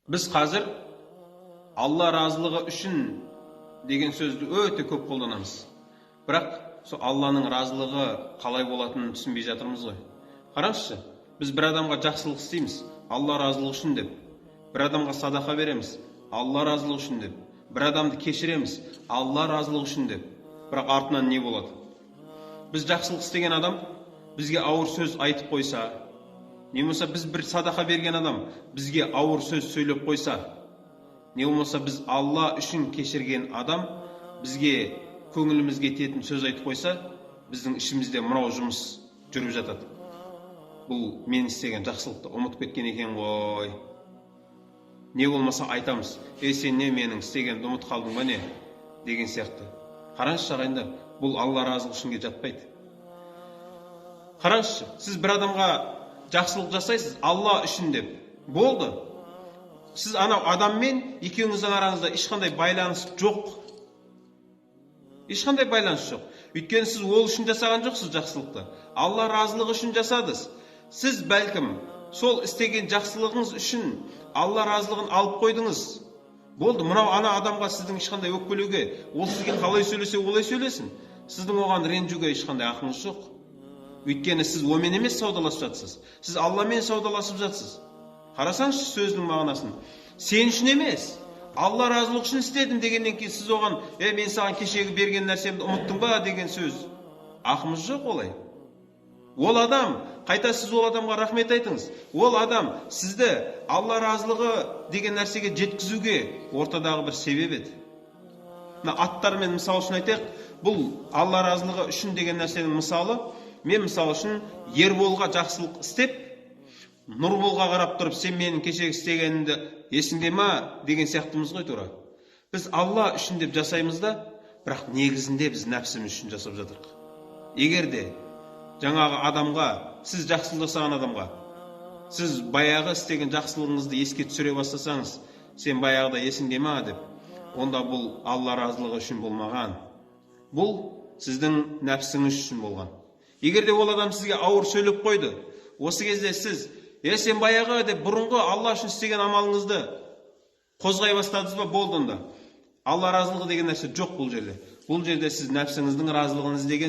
Біз қазір Алла разылығы үшін деген сөзді өте көп қолданамыз. Бірақ сол Алланың разылығы қалай болатынын түсінбей жатырмыз ғой. Қараңызшы, біз бір адамға жақсылық істейміз, Алла разылығы үшін деп. Бір адамға садақа береміз, Алла разылығы үшін деп. Бір адамды кешіреміз, Алла разылығы үшін деп. Бірақ артынан не болады? Біз жақсылық істеген адам бізге ауыр сөз айтып қойса, не болмаса біз бір садақа берген адам бізге ауыр сөз сөйлеп қойса, не болмаса біз Алла үшін кешірген адам бізге көңілімізге тиетін сөз айтып қойса, біздің ішімізде мынау жұмыс жүріп жатады: бұл мен істеген жақсылықты ұмытып кеткен екен ғой. Не болмаса айтамыз: «Ей, сен не, менің істегенімді ұмытып қалдың ба, не?» деген сияқты. Қараңызшы, ағайындар, бұл Алла разылығы үшінге жатпайды. Қараңызшы, сіз бір адамға жақсылық жасайсыз Алла үшін деп. Болды, сіз анау адаммен, екеуіңіздің араңызда ешқандай байланыс жоқ, ешқандай байланыс жоқ. Өйткені сіз ол үшін жасаған жоқсыз жақсылықты, Алла разылығы үшін жасадыңыз. Сіз бәлкім сол істеген жақсылығыңыз үшін Алла разылығын алып қойдыңыз. Болды, мынау ана адамға сіздің ешқандай өкпелеуге, ол сізге қалай сөйлесе, олай сөйлесін, сіздің оған ренжуге ешқандай ақыңыз жоқ. Өйткені сіз онымен емес саудаласып жатсыз, сіз Алламен саудаласып жатсыз. Қарасаңызшы сөздің мағынасын: сен үшін емес, Алла разылығы үшін істедім дегеннен кейін, сіз оған: «Е, мен саған кешегі берген нәрсемді ұмыттың ба?» деген сөз, ақымыз жоқ олай. Ол адам қайта, сіз ол адамға рахмет айтыңыз. Ол адам сізді Алла разылығы деген нәрсеге жеткізуге ортадағы бір себеп еді. Мына аттармен мысал үшін айтайық. Бұл Алла разылығы үшін деген нәрсенің мысалы: мен, мысалы үшін, Ерболға жақсылық істеп, Нұрболға қарап тұрып: «Сен менің кешегі істегенімді есіңде ма?» деген сияқтымыз ғой тура. Біз Алла үшін деп жасаймыз да, бірақ негізінде біз нәпсіміз үшін жасап жатырмық. Егер де жаңағы адамға, сіз жақсылық жасаған адамға, сіз баяғы істеген жақсылығыңызды еске түсіре бастасаңыз: «Сен баяғыда есіңде ма?» деп, онда бұл Алла разылығы үшін болмаған, бұл сіздің нәпсіңіз үшін болған. Егер де ол адам сізге ауыр сөйлеп қойды, осы кезде сіз: «Е, сен баяғы» деп, бұрынғы Алла үшін істеген амалыңызды қозғай бастадыңыз ба, болды, онда Алла разылығы деген нәрсе жоқ бұл жерде. Бұл жерде сіз нәпсіңіздің разылығын іздеген.